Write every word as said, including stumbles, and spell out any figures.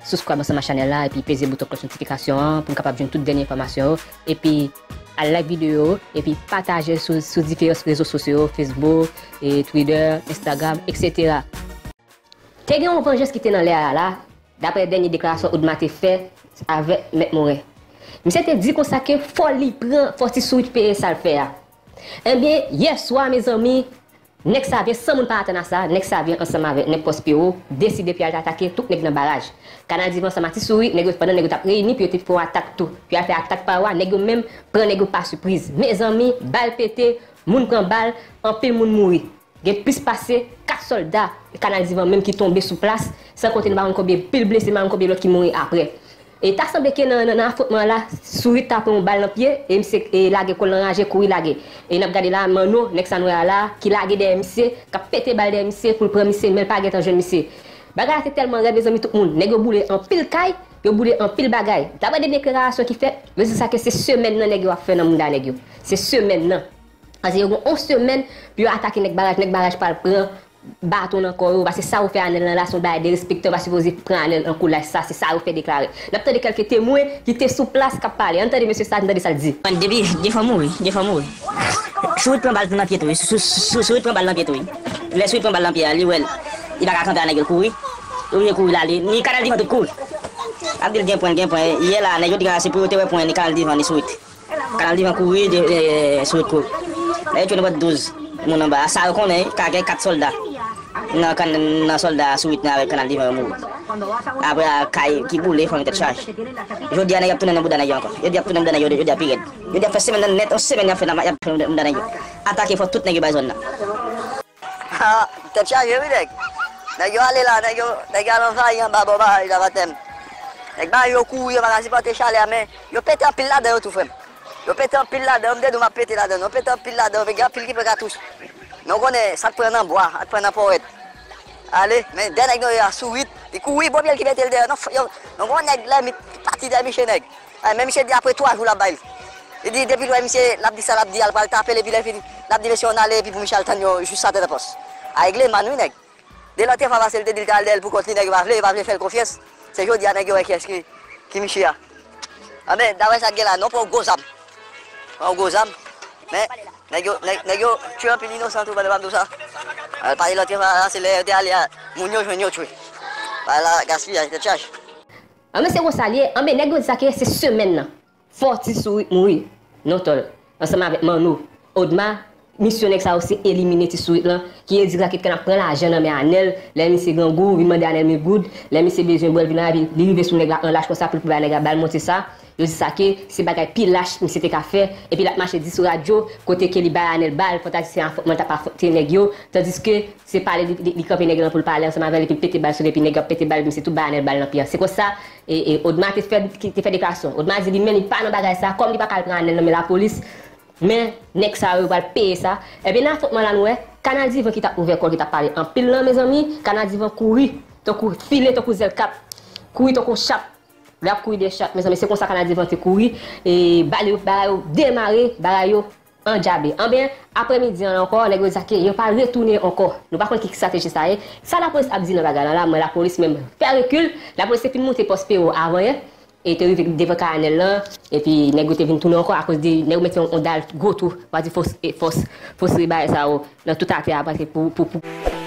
subscribe ansanm ak chanèl la, epi peze bouton klòch notifikasyon an pou n kapab jwenn tout dènye enfòmasyon yo. Epi al like videyo yo, epi pataje l sou, sou diferans rezo sosyo yo, Facebook, e Twitter, Instagram, etsetera. Te gen yon vanjans ki te nan lè a la, daprè dènye deklarasyon Odma te fè avèk Mèt Moren. Misye te di konsa ke fò li pran, fò Ti Sourit peye sa l fè a. Ebyen, yè swa, mezanmi, nèg Savyen, san moun pa atann a sa, nèg Savyen ansanm avèk nèg Pòspero deside pou y al atake tout nèg nan Baraj. Kanal Divan ansanm ak Ti Sourit, nèg yo, pandan nèg yo t ap reyini pou yo te fè yon atak tou, pou y al fè atak pa yo a, nèg yo menm pran nèg yo pa sipriz. Mezanmi, bal pete, moun pran bal, anpil moun mouri. Gen plis pase kat sòlda Kanal Divan menm ki tonbe sou plas, san konte nou pa konn konbyen pil blese, nou pa konn konbyen lòt ki mouri apre. E ta sanble ke nan, nan, nan afwontman an la, Sourit ta pran yon bal nan pye, e misye, e, lage kò l nan raje, kouri lage. E n ap gade la, Manno, nèg sa nou wè a la, ki lage dèyè misye, k ap pete bal dèyè misye, pou l pran misye, men l pa gentan jwenn misye. Bagay la te tèlman rèd, mezanmi, tout moun. Nèg yo boule anpil kay, yo boule anpil bagay. Daprè de deklarasyon ki fèt, yo di sa ke se semèn nan nèg yo ap fè nan mouda nèg yo. Se semèn nan. Paske yo gen yon semèn pou yo atake nèg Baraj, nèg Baraj pral pran baton nan kò yo, paske sa yo fè Anèl lan la, se yon bagay derespektan, yo pa sipoze pran Anèl an kou lach sa, se sa yo fè deklare. N ap tande kèlke temwen ki te sou plas k ap pale. Ann tande mesye sa, ann tande sa l di. Depi, de fwa mouri, de fwa mouri. Sourit pran bal nan pye tou wi, Sou-, Sou-, Sourit pran bal nan pye tou wi. Lè Sourit pran bal nan pye a, li wè l, li pa ka kanpe a nèg yo, l kouri. Li oblije kouri l ale, ni Kanal Divan tout kouri. Ap di l gen pwen, l gen pwen. Yè la, nèg yo di se pou yo te wè pwen ni Kanal Divan, ni Sourit. Kanal Divan kouri, de, e, Sourit kouri. Lè yo tchwe nenpòt douz moun anba a, sa yo konnen, ka gen kat sòlda nan kan-, nan sòlda Sourit nan avèk Kanal Divan yo mouri. Apre a, kay ki boule, fanmi tèt chaje. Jodi a, nèg y ap tounen nan bouda nèg yo ankò. Jodi a, y ap tounen nan bouda nèg yo, jodi a pi rèd. Jodi a fè semèn nan nèt, yon semèn y ap fè nan, y ap tounen nan bouda nèg yo. Atake fò tout nèg yo bay zòn nan. Ha, tèt chaje wi nèg. Nèg yo ale la, nèg yo, nèg yo al anvayi anba bò baraj la, batèm. Nèg baraj yo kouri, yo pa ka sipòte chalè a, men yo pete anpil ladan yo tou, frè m. Yo pete anpil ladan yo, m te di w m ap pete ladan yo. Yo pete anpil ladan yo, men gen anpil ki pran katouch. Men w konnen, sa k pran nan bwa, sa k pran nan pòwèt. Ale, men dèyè nèg nou yo a Sourit, li kouri, bon pye l ki mete l dèyè. Non, f-, yo, non, gon nèg lèmi pati dèyè miche nèg. Ay, men misye di apre twa jou l ap bay li. Li di depi l wè misye, l ap di sa, l ap di a, l pral tape l, epi lè fini, l ap di mesye ann ale, epi pou misye al tann yo jis atè nan pòs. A regle man wi nèg. De lòt fwa pase l te di l te al dèyè l pou kont li, nèg yo pa vle, yo pa vle fè l konfyans. Se jodi a nèg yo wè kiyès ki, ki misye a. Anben, daprè sa k gen la, non, pran yon gwo zam. Pran yon gwo zam. Men, nèg yo, nèg, nèg yo tchwe anpil inosan tou, pandan m ap di w sa. Al pale lòt fwa, se lè yo te ale a, moun yo jwenn yo tchwe. Bagay la, gaspiyaj, tèt chaje. Anben, se konsa l ye. Anben, nèg yo di sa ke se semèn nan. Fò Ti Sourit mouri. Non, Tòl. Ansanm avèk Manno, Odma, misyon nèg sa yo se elimine Ti Sourit lan, ki ye di sa ke n ap pran lajan nan men Anèl, lè misye grangou, vin mande Anèl mil goud, lè misye bezwen bwè, l vin la, epi li rive sou nèg la an lach konsa pou l pou bay nèg la bal monte sa. Yo di sa ke se bagay pi lach misye te ka fè, epi l ap mache di sou radyo, kote ke li bay Anèl bal, fantazi se afwontman l t ap afwonte nèg yo, tandiske se pale li, li, li kanpe nèg lan pou l pale ansanm avè l, epi l pete bal sou li, epi nèg yo ap pete bal, misye tou bay Anèl bal nan pye a. Se konsa, e, e, Odma te fè, ki te fè deklarasyon. Odma di li menm li pa nan bagay sa, kòm li pa ka al pran Anèl nan men lapolis, men nèg sa yo pral peye sa. Ebyen, nan afwontman la, nou wè, Kanal Divan ki t ap ouvè kò l, ki t ap pale anpil lan, mezanmi, Kanal Divan kouri, tankou file, tankou zèl kat, kouri tankou chat. Lè y ap kouri de chat, mezanmi, se konsa Kanal Divan te kouri, e bal yo, bagay yo demare, bagay yo andjabe. Anben, aprèmidi an ankò, nèg yo di sa ke yo pral retounen ankò. Nou pa konn ki estrateji sa ye. Sa lapolis ap di nan bagay la, la, mwen lapolis menm fè rekil. Lapolis te fin moute Pòspero avanyè, e te rive devan kay Anèl lan, epi nèg yo te vin tounen ankò akoz de nèg yo mete yon, yon dal gwo tou, pa di fòs, e fòs, fòs bagay sa yo nan tout atè a, paske pou, pou, pou